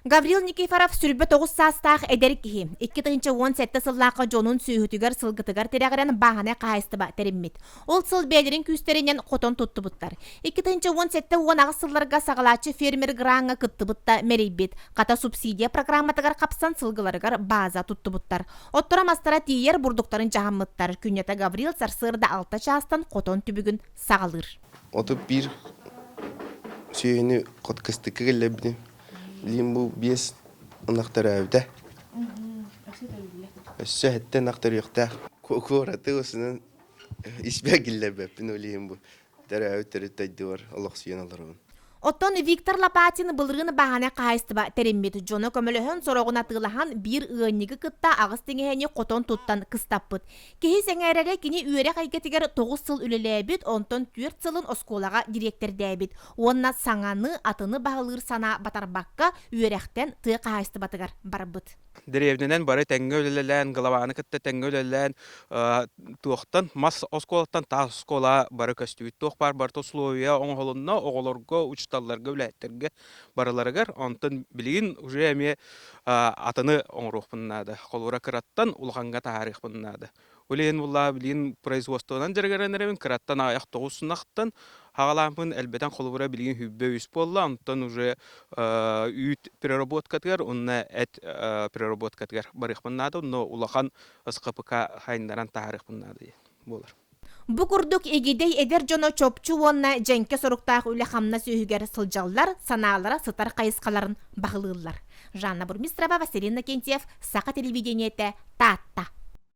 Гаврил Никифоров 29 саастаах эдэр киһи. 2017 сыллаахха дьонун сүөһүтүгэр, сылгытыгар тирэҕирэн бааһынай хаһаайыстыба тэриммит. Ол сыл бэйэлэрин күүстэринэн хотон туттубуттар. 2017-18 сылларга саҕалааччы фермер граҥҥа кыттыбыт да мэлийбит. Хата субсидия программатыгар хапсан сылгыларыгар бааза туттубуттар. Отторо-мастара тиийэр бурдуктарын дьаһаммыттар. Күннэтэ Гаврил сарсыарда 6 чаастан хотон түбүгүн саҕалыыр. 31 сүөһүнү хот кыстыкка киллэрбитим. Билигин бу биэс ынах төрөөбүтэ. Өссө сэттэ ынах төрүөхтээх. Куораты осунан испэр киллэрбэппин ол иһин бу төрөөбүт төрүт дойдубар олохсуйан олоробун. Оттон Виктор Лопатин былырыын бааһынай хаһаайыстыба тэриммит. Дьоно көмөлөһөн, сороҕун атыылаһан, биир ыанньыгы кытта аҕыс тиҥэһэни хотон туттан кыстаппыт. Киһи сэҥээрэрэ кини үөрэх эйгэтигэр 9 сыл үлэлээбит, онтон 4 сылын оскуолаҕа дириэктэрдээбит уонна саҥаны, атыны баһылыыр санаа батарбакка, үөрэхтэн тыа хаһаайыстыбатыгар барбыт. Дэриэбинэнэн бары тэҥҥэ үлэлээн, главаны кытта тэҥҥэ үлэлээн, туохтан мас оскуолаттан таас оскуола бары көстүбүт. Туох баар барыта условия оҥоһулунна оҕолорго, учууталларга, үлэһиттэргэ барыларыгар. Онтон билигин уже эмиэ атыны оҥоруохпун наада. Холобура кыраттан улахаҥҥа таһаарыахпын наада. Ол иһин буллаа билигин производствонан дьарыгыран эрэбин, кыраттан аҕыйах 9 сунахтан хаҕалаампын элбэтэн холобура билигин 23 буолла, онтон уже үүт переработкатыгар уонна эт переработкатыгар барыахпын наада, онно улахан СХПК хайыннаран таһаарыахпын наада диэн буолар. Бу курдук Игидэй эдэр дьоно чопчу уонна дьэҥкэ соруктаах үлэ-хамнас үөһүгэр сылдьаллар, санаалара сытар хайысхаларын баһылыыллар. Жанна Бурмистрова, Василий Иннокентьев, Саха телевидениетэ, Таатта.